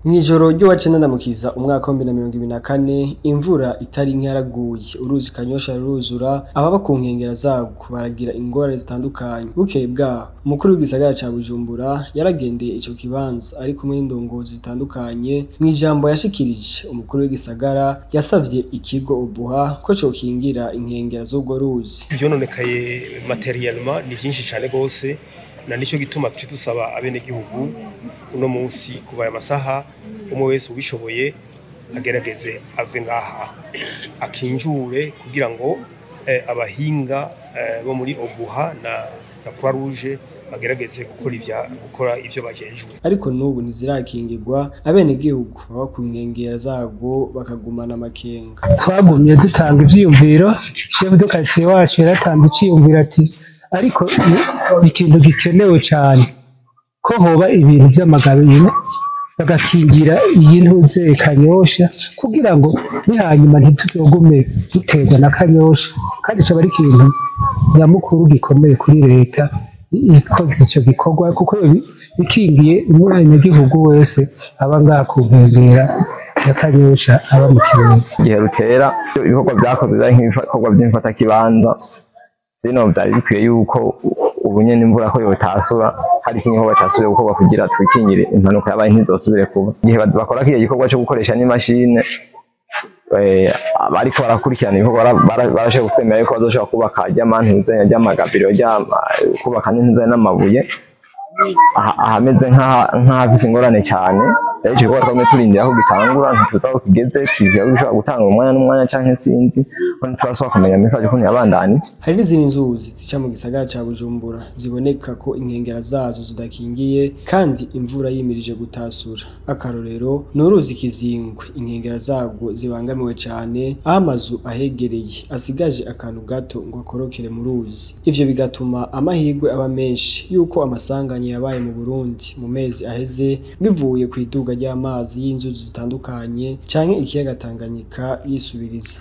Mw'ijoro ry'uwacenda ndamukiza umwaka wa 2024, imvura itari nke yaraguye, uruzi Kanyosha ruruzura, ababa ku nkengera zarwo baragira ingorane zitandukanye. Bukeye bwaho, umukuru w'igisagara ca Bujumbura yaragendeye ico kibanza ari kumwe n'indongozi zitandukanye. Mw'ijambo yashikirije, umukuru w'igisagara yasavye ikigo OBUHA ko cokingira inkengera z'urwo ruzi. Ivyononekaye matériellement ni vyinshi cane gose, na nico gituma tuce dusaba abenegihugu uno munsi kuva aya masaha, umwe wese ubishoboye agerageze ave ngaha akinjure kugira ngo abahinga bo muri OBUHA na Croix Rouge bagerageze gukora ivyo bajejwe. Ariko n'ubu ntizirakingirwa, abenegihugu baba ku nkengera zarwo bakagumana amakenga. Twagumye dutanga ivyiyumviro, chef de quartier wacu yaratanga iciyumviro ati ariko ikintu gikenewe cane ko hoba ibintu vy'amagabiro bagakingira iyi ntuze Kanyosha, kugira ngo nihanyuma ntituzogume duterwa na Kanyosha, kandi coba ari ikintu nyamukuru gikomeye kuri leta ikoze ico gikorwa, kuko bikingiye umwenegihugu wese aba ngaha ku nkengera ya Kanyosha aba mu Kirundo. Igihe rutera, ibikorwa vyakozwe vyari nk'ibikorwa vy'imfatakibanza. Sino vyari bikwiye yuko ubu nyene imvura ko yotasura, hari ikindi gikorwa casubiye gukorwa kugira twikingire impanuka yabaye ntizosubire kuba. Igihe bakora kiriya gikorwa co gukoresha n'imashine, bariko barakurikirana ibikorwa barashoboye kutwemera yuko bazoshobora kubaka ry'amantuze ry'amagabiro, kubaka n'intuze n'amabuye ahameze nk'ahafise ingorane cane. Rero ico gikorwa twamye turindira ko gitangura, ntituzi aho kigeze, twizera ko gishobora gutanga umwanya n'umwanya canke sinzi ko ntiturashobora kumenya message ukuntu yabandanije. Hari n'izindi nzuzi zica mu gisagara ca Bujumbura ziboneka ko inkengera zazo zidakingiye kandi imvura yimirije gutasura. Akarorero ni uruzi Kizingwe, inkengera zarwo zibangamiwe cane, aho amazu ahegereye asigaje akantu gato ngo akorokere mu ruzi. Ivyo bigatuma amahirwe aba menshi yuko amasanganya yabaye mu Burundi mu mezi aheze bivuye kw'iduga ry'amazi y'inzuzi zitandukanye canke ikiyaga Tanganyika yisubiriza.